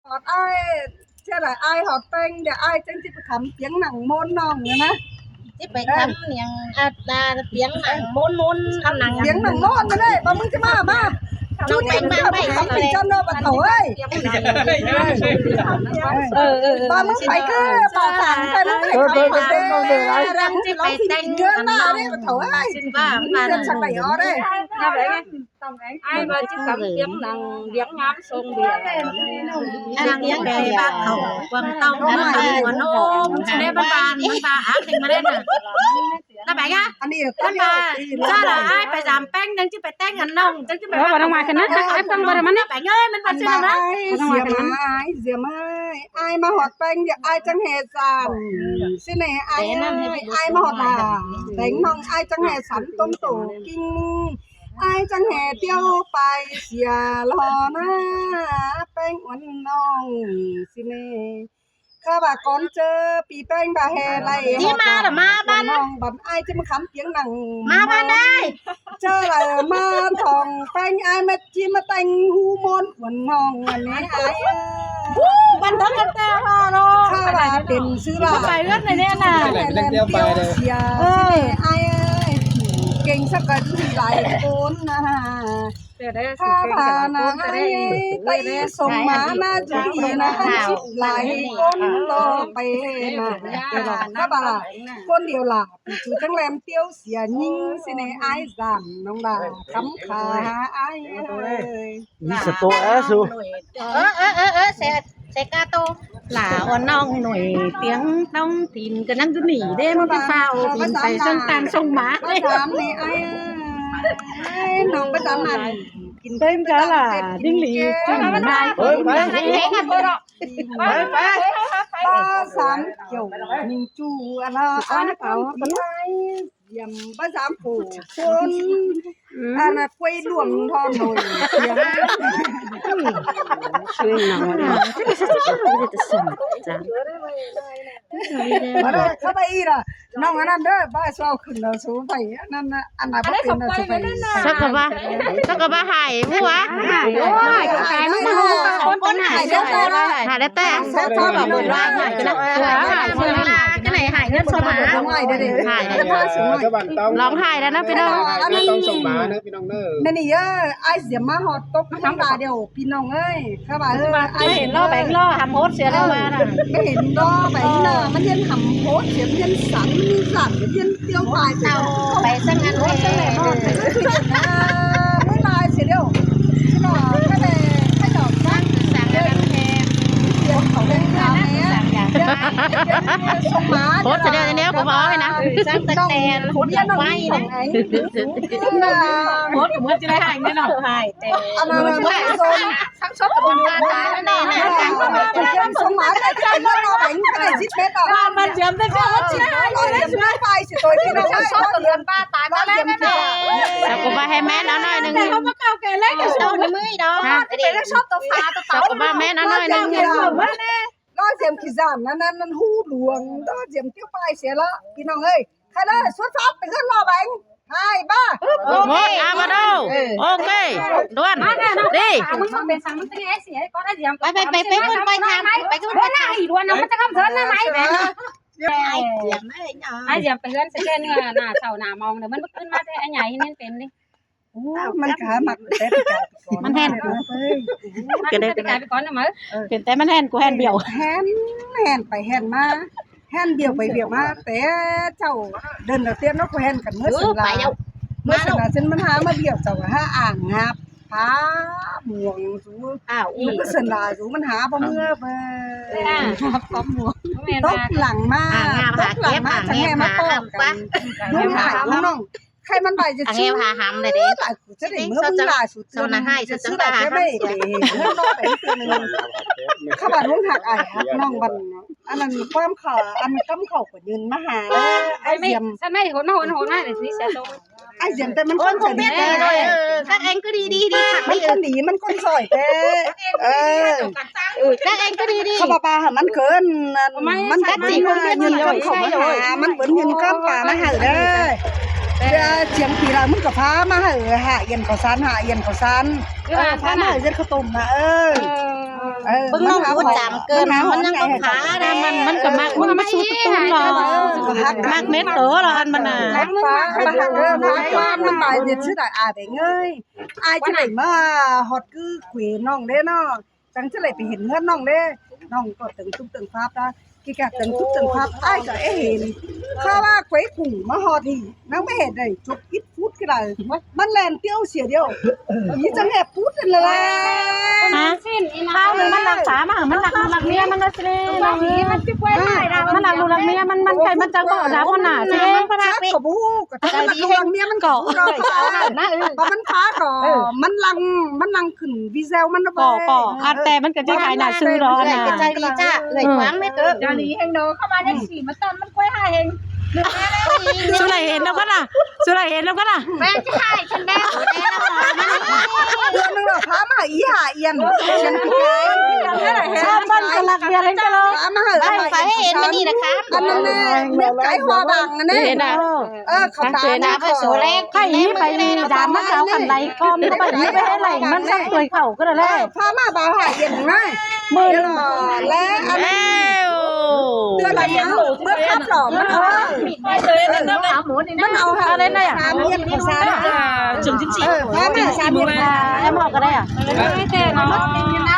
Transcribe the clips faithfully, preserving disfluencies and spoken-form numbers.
ꞌhọt ai, ꞌchớ lai ai ꞌhọt ꞌpéng, ꞌviạk ai chắng ꞌchí pay khắm piếng nẳng ꞌmôn ꞌnọng ꞌnớ ꞌnớ. ꞌChí pay khắm niêng, a, a, piếng nẳng ꞌmôn ꞌmôn, khắm nẳng piếng nẳng ꞌmôn ꞌnớ ꞌlế, ꞌva ꞌmứng ꞌchí ꞌmá ꞌmá. Chú ꞌnọng ꞌchí pay khắm piếng chăn ꞌnớ ꞌva thảu ơi. Ơ, ơ, ơ, ꞌva ꞌmứng pay ꞌcứ, ꞌva tẳng pay ꞌmứng pay khắm piếng nẳng ꞌmôn ꞌnớ ꞌva thảu ơi. Ai ꞌva ꞌchí khắm piếng nẳng, piếng ngắm sông ꞌviạk. Nẳng piếng bác khảu, quảng tông, ꞌmắn ꞌva ꞌnôm, ꞌchí ꞌnê ꞌmắn ꞌva, ꞌmắn ꞌva ác tính ꞌmắn ꞌnê ꞌnớ. ꞌNa pay ꞌnhá? ꞌNa pay, ꞌchớ lai ai pay dăm ꞌpéng, chắng ꞌchí pay ꞌtếng ăn ꞌnọng, chắng ꞌchí pay. Ơ, ꞌva ꞌnọng ꞌmá khửn ꞌnớ, ꞌa, ꞌa, ꞌpéng ꞌva ꞌnọng ꞌmá khửn ꞌnớ. ꞌPéng ơi, ꞌmắn ꞌva ꞌchí ꞌnớ ꞌmá. Ai ꞌdiêm ơi, ꞌa ꞌdiêm ơi, ai ꞌmá ꞌhọt ꞌpéng, ꞌviạk ai chắng ꞌhế dăm. ꞌChí ꞌnê ai ơi, ai ꞌmá ꞌhọt ꞌnọng. ꞌPéng ꞌnọng ai chắng ꞌhế săn ꞌtôm tô ꞌkính. Ai chắng ꞌhế ꞌtiếu pay sia lo ꞌnớ, ꞌpéng uôn ꞌnọng ꞌchí ꞌnê. ꞌCọ ꞌva cón ꞌchớ pi ꞌpéng ꞌva ꞌhế lai ꞌchí ꞌhọt ꞌmá, ꞌva ꞌnọng băn ai ꞌchí ꞌmá khắm piếng nẳng ꞌmá ꞌva ꞌnọng. ꞌNái ꞌchớ lai ꞌmá thong ꞌpéng ai ꞌmá ꞌchí ꞌmá ꞌtếng ꞌhụ ꞌmôn uôn ꞌnọng ꞌnị ai. Hú, băn tắc ꞌcọ ꞌtẹ ꞌhọt ꞌnọng. ꞌCọ ꞌva pên ꞌsứ ꞌva pay ꞌngớn ꞌnị ꞌnớ. Sia, sia, sia, ai ơi, kéng sắc ꞌcọ ꞌchí lai ꞌcốn ꞌnớ. ꞌCọ ꞌva ꞌnớ ai, ꞌtếng sông ꞌmá ꞌnớ ꞌchí ꞌnị ꞌnớ, lai ꞌcốn ꞌlọ pay ꞌnớ. ꞌCọ ꞌva ꞌcốn điêu ꞌlạ, ꞌchí chắng ꞌlẹm ꞌtiếu sia ꞌnhính ꞌchí ꞌnê ai dăm ꞌnọng ꞌlạ, khắm khả ai ơi. ꞌNị sa tô é su. Ơ, ơ, ơ, ơ, sia, sia ꞌcọ tô. Lả uôn ꞌnọng nổi tiếng trong tỉnh ꞌcọ ꞌnăng ꞌchu ꞌnị đêm ꞌchí phao tỉnh pay sông ꞌtan sông ꞌmá. Bá dăm ꞌnị ai ơi. Ai, ꞌnọng bá dăm ăn. Tên ꞌcọ lả Đinh Lý Trần Mai. Ơ, bá. Bá, bá. Bá dăm kiểu mình chu ăn nó ăn nó bảo. Ai, ꞌdiêm bá dăm phủ cuốn. Ăn nó quay luồng ꞌhọt nổi tiếng. Bá ꞌnọng ꞌcọ ꞌva ꞌnị ꞌnọng ăn ăn đé, bá sau khửn nó su pay, ăn ăn ăn bá pên nó su pay. Sắp ꞌcọ ꞌva, sắp ꞌcọ ꞌva hảư ꞌhụ. Ôi, cái nó mà ꞌhụ, con con hảư đé té. Hảư đé té. Sắp sắp bảo buồn loạn hảư cái nó. Cái này hảư ꞌngớn sông ꞌmá. Hảư đé. Lòng hảư đé ꞌnớ ꞌpi ꞌnọng. Ăn tong sông ꞌmá ꞌnớ ꞌpi ꞌnọng ꞌnớ. ꞌNan ꞌnị ơ, ai ꞌdiêm ꞌmá ꞌhọt tốc ꞌmá ꞌva điêu ꞌpi ꞌnọng ơi. ꞌCọ ꞌva ơ, ai ꞌhên ꞌlo béng ꞌlo hăm hốt sia ꞌlo ꞌmá ꞌnớ. ꞌCọ ꞌhên ꞌlo béng ꞌnớ, ꞌmắn ꞌhên hăm hốt sia, ꞌmắn ꞌhên săn, ꞌmắn ꞌhên dăm, ꞌmắn ꞌhên ꞌtiếu pay. Tau pay săn ăn hốt săn ăn hốt. Ơ, ꞌmắn lai sia điêu. ꞌCọ ꞌva ꞌcọ ꞌnị, ꞌcọ ꞌva ꞌcọ ꞌnị. Săn ăn hên. Hốt sia điêu ꞌnị ꞌnớ, ꞌcọ ꞌva ꞌnị ꞌnớ. Săn tắc ten, hốt ꞌcọ quay ꞌnớ. Hốt ꞌcọ ꞌmá ꞌchí lai hảư ꞌnớ ꞌnọng. Hảư té. Ăn ăn ăn ăn. Sắp sắp ꞌcọ ꞌva ꞌnị ꞌnớ. Ăn ăn ăn ăn. Ăn ăn ăn ăn. Sắp ꞌcọ ꞌva hảư ꞌmen au ꞌnọi ꞌnưng. Hả? Sắp ꞌcọ ꞌva ꞌmen au ꞌnọi ꞌnưng. Lo ꞌdiêm kỉ dản ăn ăn ăn ꞌhụ luông. Lo ꞌdiêm ꞌtiếu pay sia ꞌlạ. ꞌPi ꞌnọng ơi. Khai ꞌnớ, xuất phát từ ꞌhướn ꞌlo béng. Hai, ba. Ok, à, bắt đầu. Ok. Đuôn. Đi. Pay, pay, pay, pay, pay tham, pay, pay tham. Ai ꞌdiêm pay ꞌhướn sia ꞌnị, ꞌnạ sau ꞌnạ mong, đảy ꞌmắn báu ꞌcứn ꞌmá ꞌtẹ, ai nhảy ꞌnịn pên đi. Ú, ꞌmắn khá ꞌmặc té pay cai pay cón. ꞌMắn ꞌhẹn. ꞌMặc té pay cai pay cón ꞌnớ ꞌmá. Pên té ꞌmắn ꞌhẹn, ꞌcọ ꞌhẹn bẻo. ꞌHẹn, ꞌhẹn pay ꞌhẹn ꞌmá. ꞌHẹn bẻo pay bẻo ꞌmá té chảu đơn đầu tiên ꞌnớ ꞌcọ ꞌhẹn căn ꞌmứa sưn la. ꞌMứa sưn la ꞌsịn ꞌmắn hák ꞌmá bẻo chảu hák ảng ꞌngạp phá muông dú. ꞌMứa sưn la dú ꞌmắn hák báu ꞌmứa bơ. Tốc lăng ꞌmá, tốc lăng ꞌmá chắng ꞌhẹn ꞌmá ꞌpọ căn. ꞌNọng hảư ꞌnọng. Khay ꞌmắn ꞌvạy ꞌdệt ꞌsứ. Lai ꞌcọ ꞌchớ đảy ꞌmứa ꞌmướng lai su tươn. Su ꞌnạ ꞌhại su tươn lai ꞌhại. ꞋNọng ꞌnọ béng tươn. ꞌCọ ꞌva ꞌluống ꞌhặc ai ꞌhặc ꞌnọng băn. Ăn ăn ꞌquám khảu, ăn ꞌquám khảu ꞌcọ dưn ꞌmá hả. Ai ꞌdiêm. Săn ꞌnị hôn ꞌnọ hôn ꞌnọ ꞌnị sia tô. Ai ꞌdiêm té ꞌmắn ꞌcốn chảu đi. Các anh cứ đi đi đi thẳng đi. ꞌMắn ꞌcốn đi, ꞌmắn ꞌcốn sỏi té. Ơ. Các anh cứ đi đi. ꞌCọ ꞌva ꞌva hả ꞌmắn ꞌcốn, ăn ꞌmắn ꞌcốn đi ꞌnưng ꞌquám khảu ꞌmá hả, ꞌmắn bớn ꞌnưng ꞌquám pá ꞌmá hảư đé. Ơ, chiêng phi la ꞌmắn ꞌcọ phá ꞌmá hảư hả, yên khảu săn hả, yên khảu săn. Ơ, phá ꞌmá hảư ꞌdệt khảu tủm hả, ơ. เบิ่งน้อง มันหา พูดจำเกิน มันหา มันยัง มันหา บ่ขานะ มัน มันก็มัก มันมาสู้การ์ตูนหรอก เออ มักเม็ดโตหรอก อันมันน่ะ มันหา มันหา เออ มันหา มันหา เดี๋ยวสิได้ อ่า ได้เงย อ้ายจะได้มาฮอดคือเขวน้องเด้เนาะ จังจะได้ไปเห็นเฮือนน้องเด้ น้องก็เติงตุ๊กเติงภาพนะ กี่กะเติงตุ๊กเติงภาพ อ้ายก็เอ๊ะเห็น ข้าว่าเขวกุ้งมาฮอดนี่ นางไม่เห็นได้ จกอิด พูดก็ได้ มันแล่นเตี้ยวเสียเดียว นี่จังแหบพูดกันเลย ฮะ ข้าวหนึ่งมันรักษามา มันรักลูกรักเมีย มันรักสิ มันสิกล้วยได้นะ มันรักลูกรักเมีย มัน มันใครมันจังก็เอาดาบมันหนาสิ จักก็บ่ฮู้ ก็ถ้ามันรักลูกรักเมีย มันก็บ่ฮู้ดอก นะ เออ เพราะมันพาก็ เออ มันลัง มันลังขึ้นวีเซลมันนะ ก็ เว้ย ก็ อันแต่มันก็จะขายหน้าซื้อดอกนะ เอื้อยก็ใจดีจ้ะ เอื้อย อืม ขวางแม่เต๋อ ใจดีแฮงเนาะ เข้ามาได้สี่ มาต้อนมันกล้วยห้าเฮง สุไลเห็นแล้วก็น่ะ สุไลเห็นแล้วก็น่ะ แม่จะให้ฉันแม่ เดือนหนึ่งเราพามาหาอีหาเอียน ฉันไปไกล ชอบบ้านกะลักเดียวเลยก็แล้ว พามาหา บ้านไฟให้เห็นมานี่นะคะ อันนั้นแน่เม็ดไก่หัวบางอันนี้ เห็นนะ เออ เขาด่า เห็นนะ นะ ไปโสแรก ใครอีไปด่ามันจะเอากันไหลคอมเข้าไปอีไปให้ไหลมันสักตัวเขาก็ได้ พามาบ่าวหาเอียนนะ มือ เดี๋ยวรอ และอันนี้ เอ้า เดือนละเดียว เมื่อครับหรอ มันเอา มันเอาหา อะไรนะ สามเม็ดของสาม อ่า ถึงสิบสี่ เออ พามาสามเม็ด อ่า แล้วหมอก็ได้อ่ะ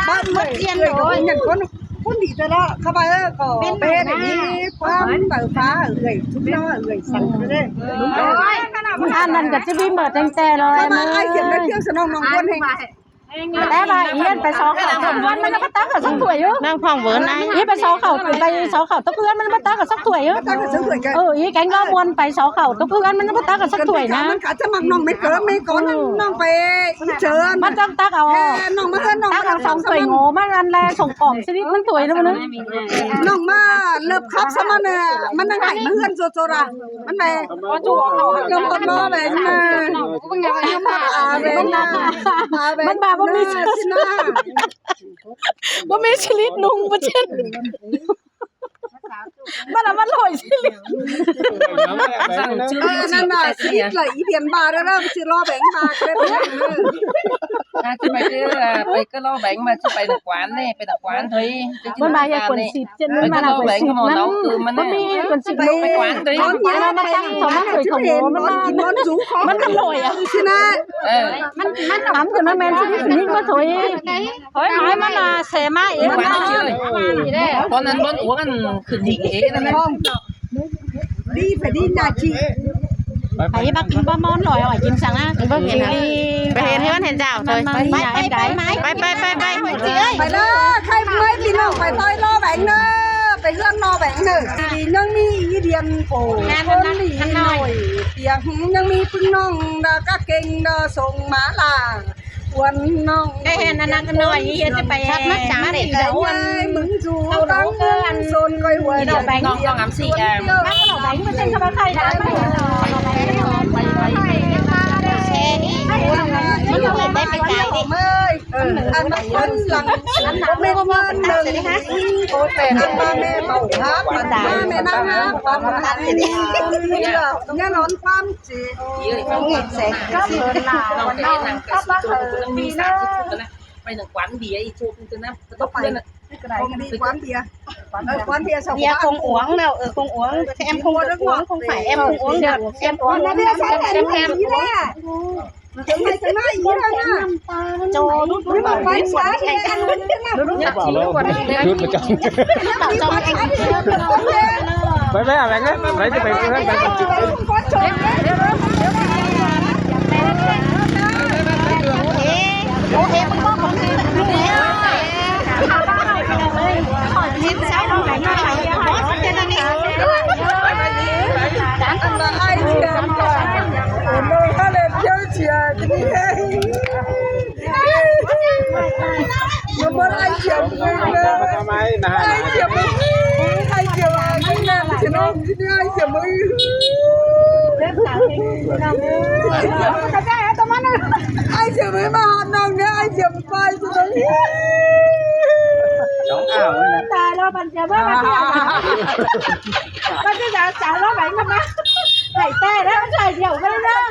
บ้านหมดเจียนเลย อย่างคน คนดีแต่ละเข้าไป เออ ก็เป็นแบบนี้ ความเปิดฟ้าเอื่อย ทุกหน้าเอื่อย สั่นไปเลย อันนั้นก็จะมีเบิดตั้งแต่เลย เข้ามาไอ้เขียนได้เที่ยวสนองน้องคนเฮง แต่ว่าอีเอ็นไปซอกเขาตกเพื่อนมันมาตักกับสักถ้วยอยู่ นั่งพ่องเวิร์นนะ อีไปซอกเขาไปซอกเขาตกเพื่อนมันมาตักกับสักถ้วยอยู่ มาตักกับสักถ้วยกัน เออ อีแกงก็มวนไปซอกเขาตกเพื่อนมันมาตักกับสักถ้วยนะ มันขาดจะมักน้องไม่เกิดไม่ก่อน อืม น้องไปเชิญ มันต้องตักเอา แค่น้องมาเอิ้นน้อง ตักเอาสองถ้วยโง่มาอันแลส่งกล่องชนิดมันถ้วยนึงนะ น้องมาเลิฟคับซะมันน่ะ มันนั่งไห้มาเฮือนโจโจระ มันแม่ ก็จูเขา ยอมอดรอแบงค์มา ยอมอดอาแบงค์มา อาแบงค์ มันมาบ่มี เออ สินะ บ่มีชนิดนุ่งบ่เช่น มันน่ะมันลอยชนิด เออ นั่นน่ะ ชนิดละอีเดียนบาร์แล้วนะ ไปซื้อรอแบงค์มาก็ได้ น่าจะไปเด้อ ไปก็รอแบงค์มา จะไปหนักหวานนี่ ไปหนักหวานเถอะ มันมาอย่าคนสิบ เช่นมันมาหนักกว่าสิบ มัน มันมีคนสิบ ไป ลูกไปกวางตัวนี้ มันมาตั้งสองมันเลยของหมูมันมา กินนอนสูงคอ มันอร่อยอ่ะ สินะ เออ มัน มันทำขึ้นมาแมนชนิดนี้มาถอย เฮ้ย ไม้มันมาแสมาเอง กวางตัวนี้เลย ตอนนั้นบนหัวกันขึ้นหิ่งเองนั่นแหละ ดีไปดีนาจี ไปบักกินปลาหมอนลอยอ่ะ กินสั่งนะ เบิ่งเห็นนะ ไปเห็นเฮือนเห็นเจ้าเถอะ มันมีหลายอันใด ไป ไป ไป ไป ไป ไปเลย ใครไม่พี่น้องไปต่อยรอแบงค์เนอะ ไปเฮือนรอแบงค์เนอะ ดียังมีอีเดียนโผล่ งาน คนดี น้อย หน่อย เปียงยังมีพึ่งน้องดากะเก่งดาส่งมาลา วันน้อง ได้เห็นอันนั้นก็น้อย อีเฮ็ดจะไป ชักมาสาม มา เด็ก เดี๋ยววัน มึงจู เขารู้เกิน โซนก้อยหัว น้องแบงค์ น้อง น้องอำสี่แอม มาก็น้องแบงค์มันเป็นคำว่าใครนะ แชร์นี่ มันก็เห็นได้ไปไกลดิ เอ้ย อันนั้นคนหลัง อันนั้นไม่ว่ามันหนึ่ง โอ้แต่อันมาแม่เบาหาปันมาแม่นางหาปันมาอันนี้ เนี่ยนอนความ เสีย เอ้ย เสีย ก็เหินหนาว น้องแกนั่งไปสุดโจร ก็มีสามสิบคนนะ ไปหนึ่งขวัญเบียร์อีกโจรตัวนั้นก็ต้องเพื่อนน่ะ ของดีขวัญเบียร์ เออ ขวัญเบียร์สอง เบียร์คงอวงแล้ว เออ คงอวง แอมคงอวง คงฝ่ายแอมคงอวง เดี๋ยวแอมอวง เบียร์ใส่แผ่น แอม แอม นี่แหละ ถึงไหนจะมาอีกแล้วนะ โจร ดูดูดู ไปช้าแค่ หยุดประจำ ไปไปเอาแบงค์นะ ไปจะไปเพื่อนไป Nó mất ai Diệm ơi. Ai Diệm ơi. Ai Diệm ơi. Ai Diệm ơi. Ai Diệm ơi. Ai Diệm ơi mà hòn nòng nữa. Ai Diệm ơi. Sống ảo nữa nè. Tài lo bàn chè bớt bàn chè. Bàn chè cháo cháo lo bánh mà. Đẩy tè đấy, nó chảy nhiều cái đó.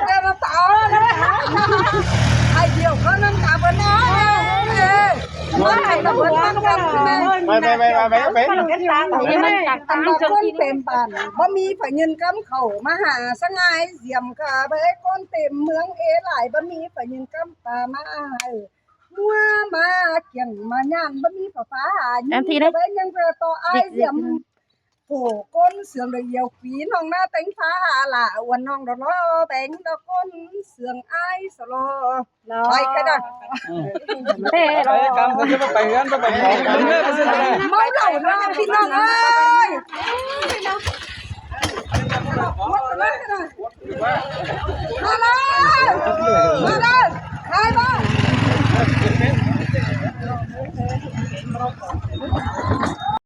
Ai Diệm có năm tám bữa nay. Ê. ไปไปไปไปไป Ăn ba ꞌcốn têm bản, báu ꞌmí phải ꞌnhưn ꞌcắm khảu ꞌmá hả ꞌsướng ải ꞌdiêm ꞌcọ, báu ꞌcốn têm ꞌmướng ê lai, báu ꞌmí phải ꞌnhưn ꞌcắm pá ꞌmá ải. ꞌMúa ꞌmá kiêng ꞌmá ꞌnhán, báu ꞌmí phải phá hả ꞌnhưn, báu ꞌnhưn ꞌcọ ꞌtoi ải ꞌdiêm. Phủ ꞌcốn sương đảy dẻo pí ꞌnọng ꞌná téng phá hả lả uôn ꞌnọng đỏ lo béng đỏ ꞌcốn sương ải so lo. Khỏi cái đó. Thế rồi. Máu đổ nó pí ꞌnọng ơi.